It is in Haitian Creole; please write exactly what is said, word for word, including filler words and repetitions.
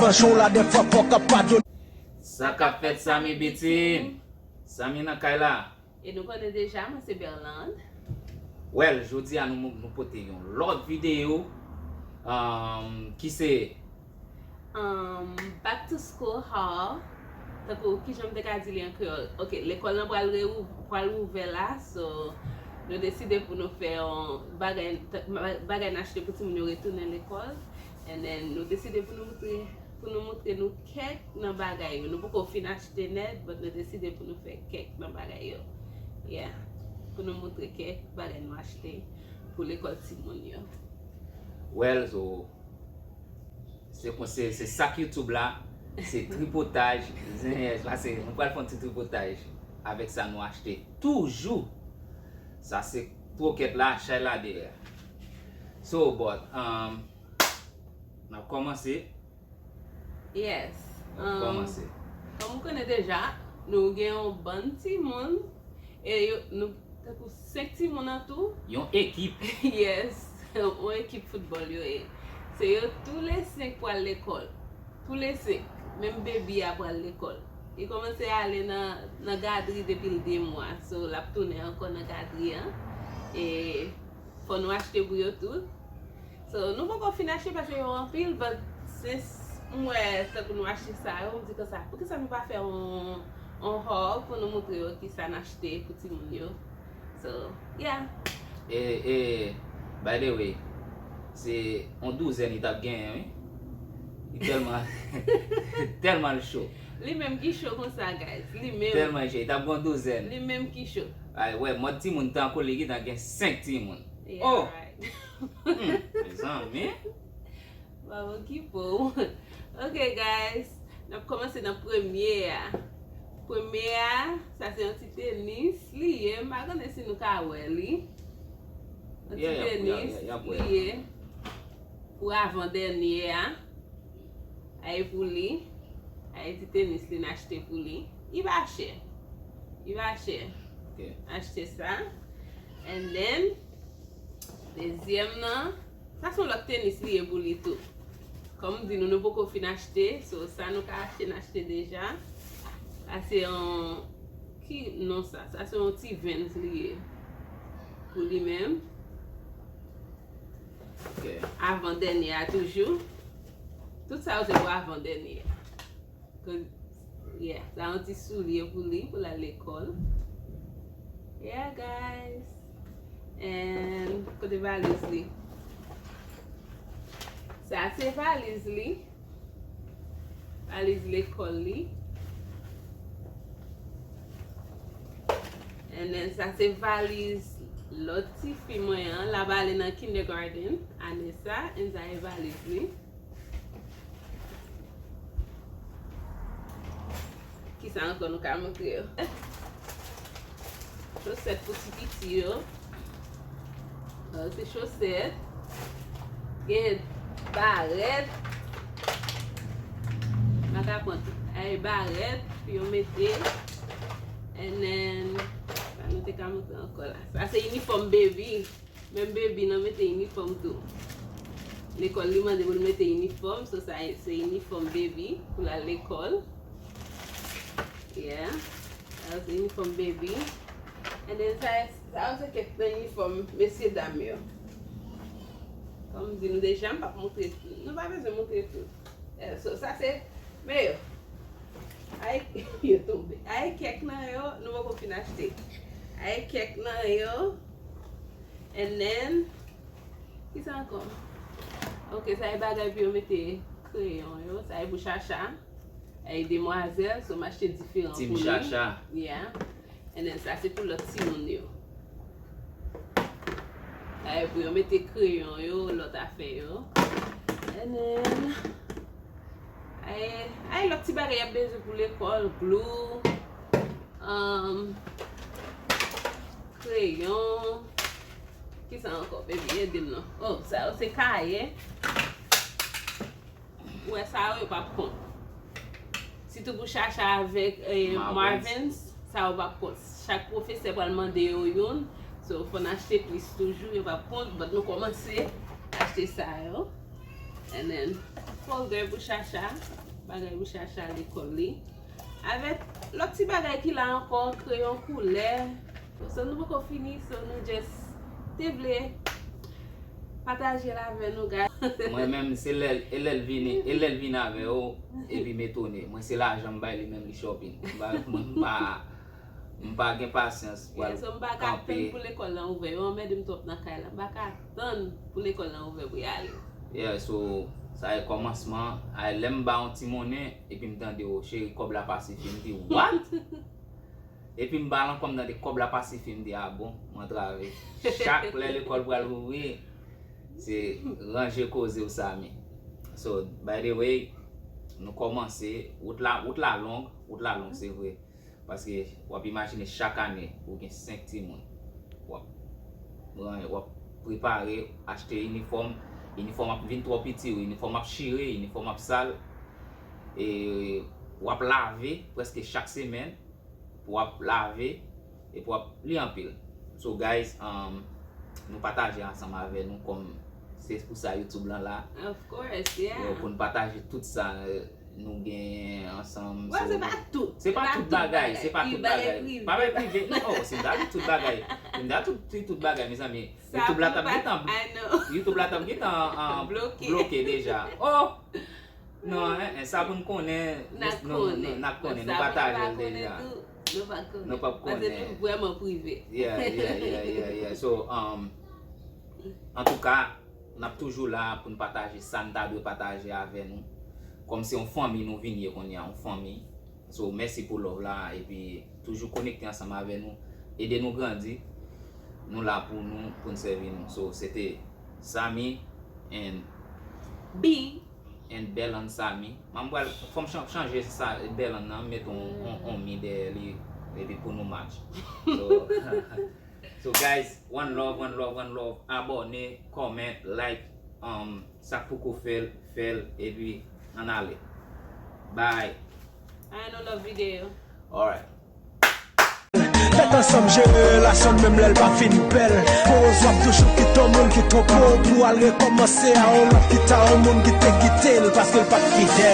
Manchon la de fò fò k ap padone. Sa k ap fèt, Samy Bitin? Samy nan kay la. E nou konnen deja, mwen se Berlande. Well, jodi a nou, nou pote yon lòt videyo um, ki se Um, back to school haul. Tankou, kijan m te ka di li an kreyòl? Ok, lekòl lan pral, re, pral ouvè la, so nou deside pou nou fè yon bagay, bagay n achte pou timoun yo retounen lekòl. And then nou deside pou nou moutre pou nou moutre nou kèk nan bagay yo. Nou poko fin achte nèt, but nou deside pou nou fè kèk nan bagay yo. Yeah. Pou nou moutre kèk bagay nou achte pou lekòl timoun yo. Well, so se konse se sak YouTube la, se tripotaj, zen, pase nou pral fè yon ti tripotaj avèk sa nou achte toujou. Sa se twokèt la, chay la dèyè. So, but, um, n ap kòmanse. Yes. N ap kòmanse. Kòm ou konnen deja, nou gen yon bann timoun. E yo, nou, tankou senk timoun an tou. Yon ekip. Yes. Yon ekip foutbòl yo ye. Se yo tou le senk pral lekòl. Tou le senk. Menm bebi a pral lekòl. Li kòmanse ale nan, nan gadri depi l de mwa. So, l ap tounen ankò nan gadri an. E fò nou achte pou yo tout. So, nou poko fin achte paske yo anpil, but since m wè tankou nou achte sa yo, m di konsa, poukisa nou pa fè yon, yon haul pou nou moutre yo kisa n achte pou timoun yo? So, yeah. E, e, by the way, se yon douzèn li t ap genyen, wi. Li tèlman, tèlman l cho. Li menm ki cho konsa, guys. Li menm. Tèlman cho, li t ap gen yon douzèn. Li menm ki cho. Ay, wè, mòd timoun tankou li gentan gen senk timoun. Oh! Hmm, mezanmi. Bravo, Kipo. Ok, guys. N ap kòmanse nan premye a. Premye a, sa se yon ti tenis. Li ye, m pa konnen si nou ka wè li. Yon ti tenis, li ye. Pou avan dènye a. Ay pou li. Ay ti tenis li n achte pou li. Li pa chè. Li pa chè. Achte sa. And then, dezyèm nan, sa se yon lòt tenis li ye pou li tou. Kòm m di nou, nou poko fin achte. So, sa nou ka achte, n achte deja. Sa se yon, ki non sa? Sa se yon ti Vans li ye. Pou li menm. Avan dènye a toujou. Tout sa yo se pou avan dènye a. Yeah, sa yon ti soulye pou li, pou l al lekòl. Yeah, guys. And kote valiz li? Sa se valiz li. Valiz lekòl li. And then sa se valiz lòt ti fi mwen an. L ap ale nan kindergarten ane sa. And sa e valiz li. Kisa ankò nou ka montre yo? Chosèt pou ti piti yo. Sa se chosèt. Gen barèt. M pa ka pran tout. Ay, barèt pou yo mete. And then, sa nou te ka montre ankò la. Sa se inifòm baby. Menm baby nan mete inifòm tou. Lekòl li mande pou l mete inifòm, so sa se inifòm baby pou l al lekòl. Yeah. Sa se inifòm baby. And then sa, sa yo se kèk nan inifòm mesye dam yo. Kòm m di nou deja, m p ap montre, nou pa bezwen montre tout. Eh, so, sa se, men yo. Ay, yo tonbe. Ay, kèk nan yo, nou poko fin achte. Ay, kèk nan yo. And then, kisa ankò? Ok, sa e bagay pou yo mete kreyon yo. Sa e pou Chacha. E demwazèl, so m achte diferan pou li. Team Chacha. Yeah. And then sa se pou lòt timoun yo. Sa e pou yo mete kreyon yo, lòt afè yo. And then, ay, ay lòt ti bagay y ap bezwen pou lekòl, glou, um, kreyon. Kisa ankò, baby, ede m non. Oh, sa yo se kaye. Ou wè sa yo, yo p ap kont. Sitou pou Chacha avèk eh, Marvens, sa yo p ap kont. Chak pwofesè pral mande yo youn. So, fò n achte plis toujou, yo p ap kont. But nou kòmanse achte sa yo. And then, Folder pou Chacha, bagay pou Chacha lekòl li. Avèk lòt ti bagay ki la ankò, kreyon koulè. So nou poko fini, so nou just te vle pataje l avè nou, guys. Mwen menm, se lè, e lè l vini, e lè l vin avè yo, epi m etone. Mwen, se lajan m bay li, menm li shopping. M pa, m pa, m pa gen pasyans pou al kanpe. Yeah, so m pa ka tann pou lekòl lan ouvè. Yo anmède m twòp nan kay la. M pa ka tann pou lekòl lan ouvè pou y ale. Yeah, so, sa e kòmansman. Ay, lè m ba yon ti monnen, epi m tande, "O, cheri, kòb la pa sifi." M di, "What?" Epi m ba l ankò, m tande, "Kòb la pa sifi." M di, "A bon, m antrave." Chak lè lekòl pral ouvri, se ranje koze w, Samy. So, by the way, nou kòmanse. Wout la, wout la long, wout la long, se vre. Paske w ap imajine chak ane, ou gen senk timoun. W ap, w ap prepare, achte inifòm, inifòm ap vin twò piti, inifòm ap chire, inifòm ap sal. E w ap lave prèske chak semèn, w ap lave, epi w ap li anpil. So, guys, um, nou pataje ansanm avè nou, kòm se pou sa YouTube lan la. Of course, yeah. Yo, pou n pataje tout sa, euh, nou genyen ansanm. Well, se pa tout. Se pa tout bagay, se pa tout bagay. Bagay prive. Bagay prive. Non, oh, si m ta di tout bagay, si m ta di tout, tout, tout bagay, mezanmi, YouTube la t ap gentan, I know. YouTube la t ap gentan, uh, bloke deja. Oh! Non, eh, eh, sa pou n konnen, n ap konnen, n ap konnen, nou pataje l deja. Nou p ap konnen. Paske nou vrèman prive. Yeah, yeah, yeah, yeah, yeah. So, um, antouka, n ap toujou la pou n pataje sa n ta dwe pataje avè nou. Kòm se yon fanmi nou vin ye kounye a, yon fanmi. So, mèsi pou love la, epi toujou konekte ansanm avè nou. Ede nou grandi. Nou la pou nou, pou n sèvi nou. So, se te Samy and B and Bèlann Samy. M pral, fò m chan-, chanje sa, Bèlann nan, m met on, on, on mi dèyè li, epi pou nou match. So, so guys, one love, one love, one love. Abòne, comment, like, um, sa k poko fè l, fè l, epi ann ale. Bye. I know love video. Alright. Fèt ansanm jere relasyon n menm lè l pa fin bèl. Pou w ap toujou kite yon moun ki twonpe w pou al rekòmanse a yon lòt ki ta yon moun ki te kite l paske l pa t fidèl.